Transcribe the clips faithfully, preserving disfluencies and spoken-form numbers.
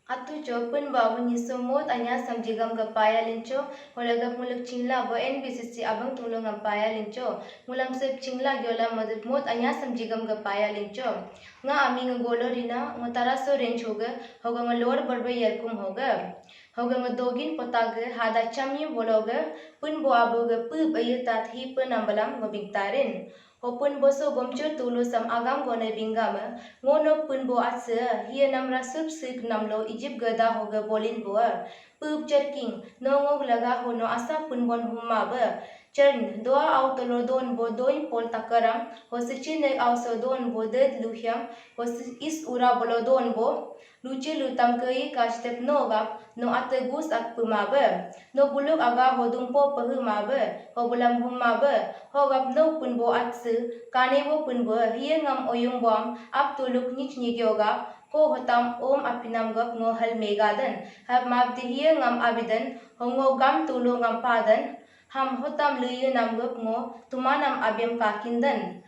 Atu cho pun ba wuni so mot anya samjigam ga paya lincho, hola gap muluk chingla bo N B C C abang tunglo ngam paya lincho, ngulam sep chingla gyola modut mot anya samjigam ga paya lincho. Nga ami nga golo rina, ngo taraso range hoga, hoga nga lower borbe yarkum hoga. Hoga nga dogin potaga, hada chami bologa, pun bo abu ga pu bayu tat hi pun ambalam ngo bingtarin. Hopun boso gomchur tulu sam agam gone bingama, ngonok pun bo atse, hiya namra sup sik namlo Egypt gada hoga bolin boa. Pup cherking, no ngok laga hono asa pun bon humma ba. Chern, doa au tolo don bo doin pol takaram, ho sichi nek au so don bo ded luhyam, ho si-, is ura bolo don bo. Luchi lutam kei kastep no gap, no ate gus ak puma ba. No buluk aga ho dumpo pahu ma ba, ho bulam hum ma ba, ho gap no pun bo atsu, kane bo pun bo, hiye ngam oyung bom, ap tuluk nich nigyo gap, ko hotam om apinam gap ngo hal megadan, hap map di hiye ngam abidan, ho ngo gam tulu ngam padan, ham hotam luyu nam gap ngo, tumanam abim kakindan.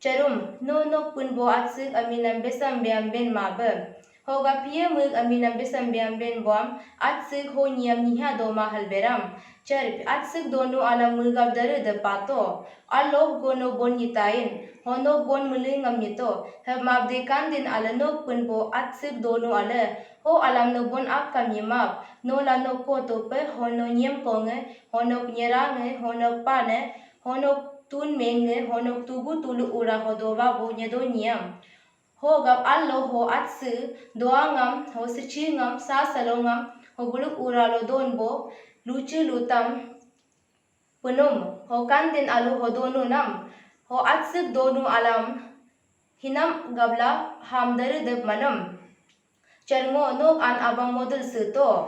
Charum, no nok pun bo atsik aminam besam beam ben ma ba. Ho gap hiye muk aminam besam beam ben boam, atsik ho niam niha doma halberam. Char, atsik donu alam mugap dare de pato. Aloh go no bon nyitain, ho nok bon muli ngam nyito. Heb map de kandin ala nok pun bo atsik donu ala. Ho alam no bon ak kam nyimap. No la nok ko tope, ho no nyem konge, ho nok nyerange, ho nok pane, ho nok tun menge, ho nok tugu tulu ura ho doba bo nyedo niam. Ho gap allo ho atsu, doa ngam, ho sichi ngam, sa salo ngam, ho buluk ura lo don bo, luchi lutam, punum, ho kandin alu ho donu nam, ho atsik donu alam, hinam gabla ham dare dep manam. Cherngo nok an abang model se to.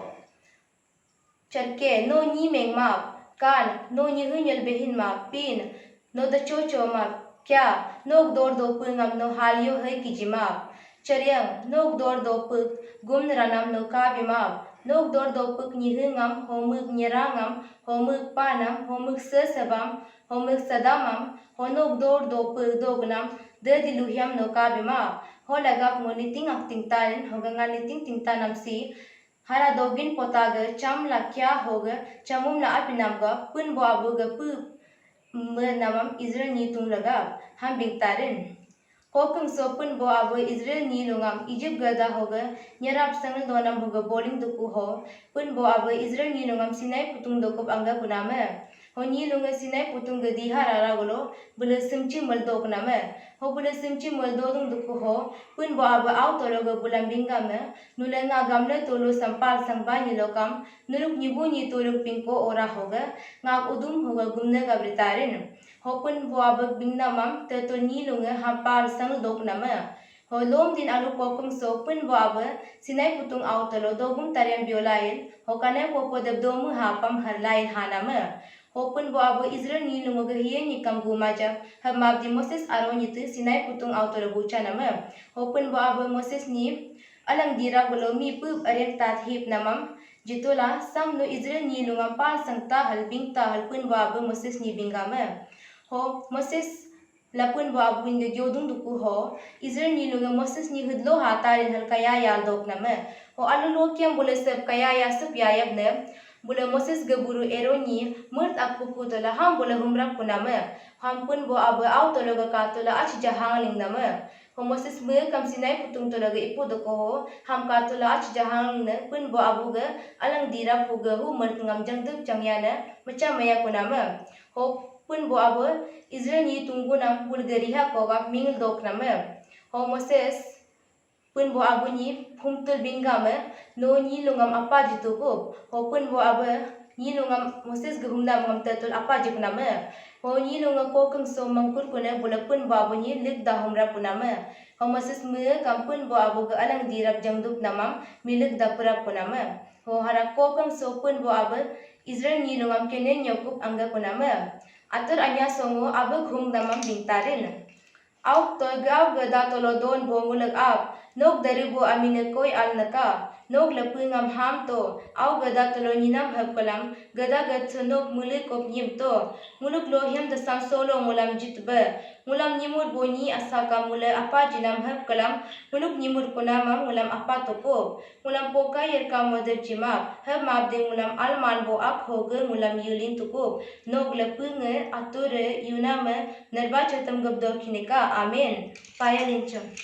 Cherke, no nyi meng map, kan, no nyi hunyel behin map, pin, no da chocho map, kya, nok dor do pungam no halio hai kiji map. Cheryang, nok dor do puk, gum ranam no kabi map, nok dor do puk nyi hungam, homuk nyerangam, homuk panam, homuk sesebam, homuk sadamam, honok dor do puk dognam, de diluhiam no kabi map. Ho lagap ngo niting ak tingtarin, ho gangan niting tingtanam si, Hara dogin pota ga cham la kya hoga chamum la apinam ga pun bo abu ga pu me namam Israel nyi tung laga ham bingtarin. Kokung so pun bo abu Israel nyi lungam Egypt ga da hoga nyarap sangal donam hoga boling duku ho pun bo abu Israel nyi lungam Sinai putung dokup angga kuname. Ho nyi lunga Sinai putung ga diha rara gulo bula simchi maldo kuname. Ho bula simchi maldo dung duku ho pun bo abu au tolo ga bulam bingame. Nule nga gamle tulu sampal sangba nyi lokam, nuluk nyibu nyi tuluk pingko ora hoga, ngak udum hoga gumne gabritarin. Hopun bo abak bingna mam, tetul nyi lunge hampal sang dok nama. Ho lom din alu kokong so pun bo abe, Sinai putung au tolo dogum tariam biolain, ho kane popo debdomu hapam harlain hanama. Hopun bo abe Israel nyi lunge hiye nyi kam gumajak, hab mabdi Moses Aro nyi tu Sinai putung au tolo bucha nama. Hopun bo abe Moses nyi, Alang dira bolo mi pup arek tat hip namam, jitola sam no Israel nyi lungam pal sang tahal bing tahal pun bo abu Moses nyi bingame. Ho Moses la pun bo abu inge gyodung duku ho, Israel nyi lunga Moses nyi hudlo ha tarin hal kaya yal dok name. Ho alu lo kiam bole sep kaya ya sup ya yab ne, bole Moses ge buru Aaron nyi murt ak puku tola ham bole humrak puname. Ham pun bo abu au tolo ga ka tola ach jahang ling name. Ho Moses me kam Sinai putung tolo ga ipu doko ho, ham ka tola ach jahang ne pun bo abu ga alang dirap hu ga hu mert ngam jangduk jangya ne macha maya kunama. Ho pun bo abu Israel nyi tunggu nam bul ga riha ko ga mingil dok nama. Ho Moses pun bo abu nyi humtul bingga me no nyi lungam apa jitukup. Ho pun bo abu nyi lungam Moses ga humdam ngam tetul apa jikunama. Ho nyi lunga kokeng so mangkur kune bula pun bo abu nyi lik da humra punama. Ho Moses me kam pun bo abu ga alang dirap jangdup namam milik da purap kunama. Ho hara kokeng so pun bo abu Israel nyi lungam kenen nyokup angga kunama. Atur anya songo abu hum namam bingtarin. Auk toy gau ga da tolo don bo ngulak ap. Nok daribo amine koi alnaka, nok lepu ngam ham to, au gada tolo nyinam hepkalam, gada gad so nok muli kop nyim to, nguluk lo hiam dasam solo ngulam jitbe, ngulam nyimur bo nyi asaka mule apa jinam hepkalam, nguluk nyimur kunamam ngulam apa tokop, ngulam poka yerka modep jimap, hep map de ngulam alman bo ap hoge ngulam yulin tukup, nok lepu nge ature yuname nerba chetem gabdo kinika. Amen. Paya lincham.